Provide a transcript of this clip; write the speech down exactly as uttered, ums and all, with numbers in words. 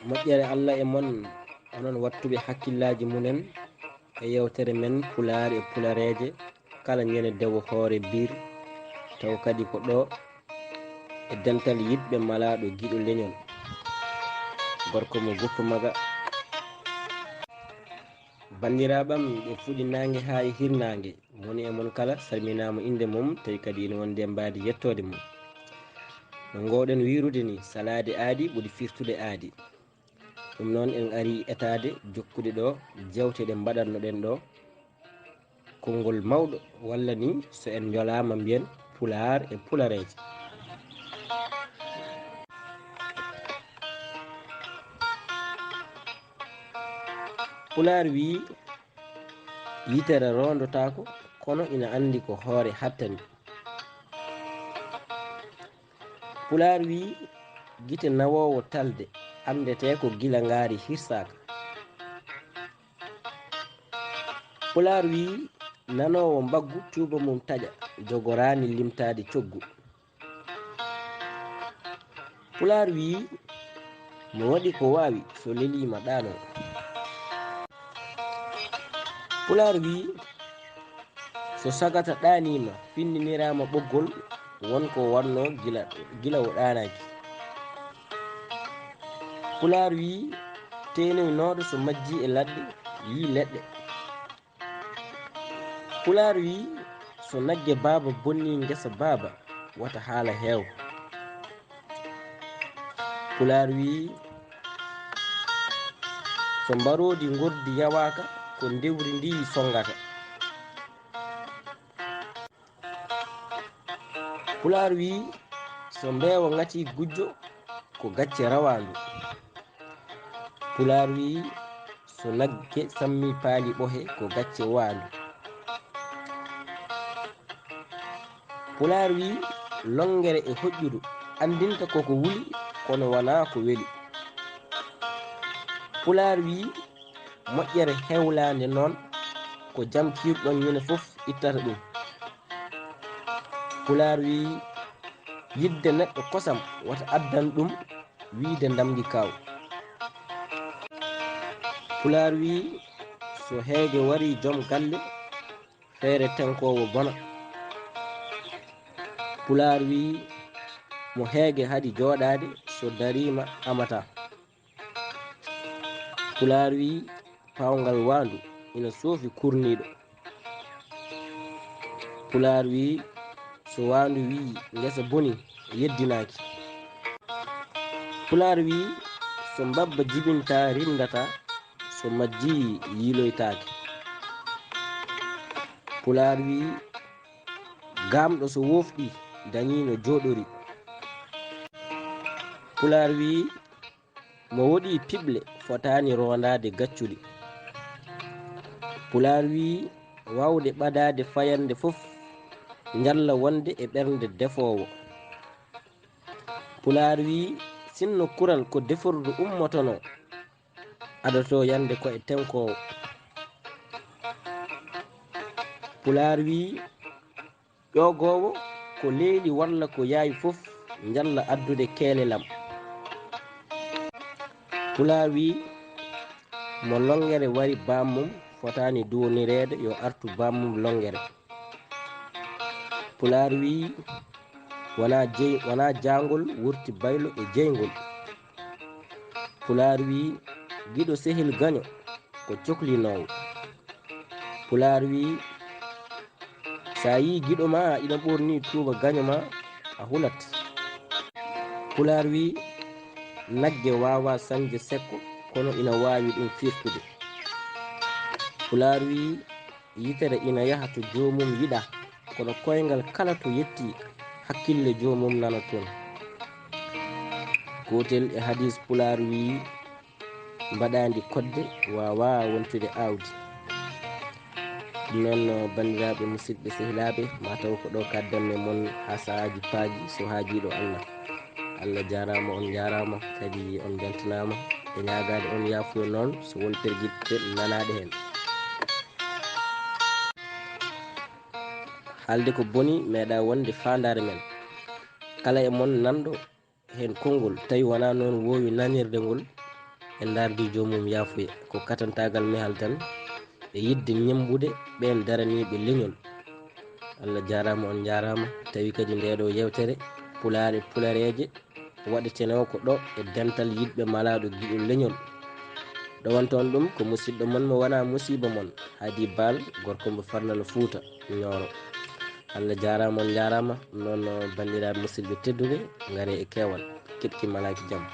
Moƴƴere Allah e mon, onon wattuɓe hakkillaaji mumen e yewtere men Pulaar e Pulareeje, kala ñande dewo hoore biir, taw kadi ko ɗo e dental yiɗɓe malaaɗo giɗo leñol, gorko mo guppo maga. Banndiraaɓam, ɓe fuɗi naange haa e hirnaange, moni e mon kala salminaama innde mum, tawi kadi ina wondi e mbaadi yettoode mum. No ngoowɗen wiirude ni, salaade aadi ɓuri firtude aadi. Ɗum noon, en ari etaade jokkude ɗo jeewte ɗe mbaɗatnoɗen ɗo konngol mawɗo, walla ni, so en njolaama mbiyen Pulaar e Pulareeje. Pulaar wii, yitere roondotaako, kono ina anndi ko hoore hattani. Pulaar wii, gite nawoowo talde, anndetee ko gila ngaari hirsaaka. Pulaar wii, nanoowo mbaggu tuuba mum taƴa, jogoraani limtaade coggu. Pulaar wii, mo waɗi ko waawi, so leliima ɗaanoo. Pulaar wii, so sagata ɗaaniima, finndiniraama ɓoggol, won ko wannoo gila, gila o ɗaanaaki. Pulaar wii, teenoynooɗo so majjii e ladde, yii leɗɗe. Pulaar wii, so nagge baaba bonnii ngesa baaba, wata haala heew. Pulaar wii, so mbaroodi ngordi yawaaka, ko ndewri ndi sonngata. Pulaar wii, so mbeewa ŋatii gujjo, ko gacce rawaandu. Pulaar wii, so nagge sammii paali ɓohe, ko gacce waandu. Pulaar wii, lonngere e hoƴƴudu anndinta koko wuli, kono wonaa ko weli. Pulaar wii, moƴƴere hewlaande noon, ko jam kiirɗon ñande fof ittata ɗum. Pulaar wii, yiɗde neɗɗo kosam wata addan ɗum wiyde ndamndi kaaw. Pulaar wii, so heege warii joom galle, feere tenkoowo bona. Pulaar wii, mo heege haɗi jooɗaade, so dariima amataa. Pulaar wii, paawngal waandu ina soofi kurniiɗo. Pulaar wii, so waandu wii ngesa bonii, yeddinaaki. Pulaar wii, so mbabba jibintaa, rimndataa, so majjii, yiiloytaake. Pulaar wii, gaamɗo so woofɗii, dañii no jooɗorii. Pulaar wii, mo woɗii piɓle fotaani roondaade gacculi. Pulaar wii, waawde ɓadaade fayannde fof njalla wonde e ɓernde defoowo. Pulaar wii, sinno kural ko defordu ummotonoo, adotoo yande ko e tenkoowo. Pulaar wii, ƴoogoowo ko leyli walla ko yaawi fof njalla addude keelelam. Pulaar wii, mo lonngere wari baammum fotaani duwonireede yo artu baammum lonngere. Pulaar wii, wonaa jey-, wonaa jaangol wurti baylo e jeyngol. Pulaar wii, giɗo sehil gaño ko coklinoowo. Pulaar wii, so a yii giɗo maa ina ɓoornii tuuba gaño maa, a hulat. Pulaar wii, nagge waawaa sañde sekko, kono ina waawi ɗum firtude. Pulaar wii, yitere ina yaha to joomum yiɗaa, kono koyngal kala to yettii, hakkille joomum nana toon. Gootel e hadiis Pulaar wii, mbaɗaandi kodde waawaa wontude aawdi. Ɗum noon, banndiraaɓe, musidɓe, sehilaaɓe, maa taw ko ɗo kaddanmi e mon haa sahaaji paaji, so haajiiɗo Allah. Allah jaaraama, on njaaraama, kadi on mbeltanaama. E ñaagaade on yaafuya noon, so won pergitte nanaaɗe heen. Haalde ko boni meeɗaa wonde faandaare men. Kala e mon nanɗo heen konngol, tawi wonaa noon woowi nanirde ngol, e ndaardi joomum yaafuya. Ko katantaagal mehal tan e yiɗde ñemmbude ɓeen daraniiɓe leñol. Allah jaaraama, on njaaraama. Tawi kadi ndee ɗoo yeewtere Pulaar e Pulareeje waɗetenoo ko ɗo e dental yiɗɓe malaaɗo giɗol leñol. Ɗowanto on ɗum ko musiɗɗo mon mo wonaa musiiba mon, Haadi Baal, gorko mo Farnala Fuuta Ñooro. Allah jaaraama, on njaaraama. Noon, banndiraaɓe musidɓe tedduɓe, ngaree e keewal, keɗki malaaki jam.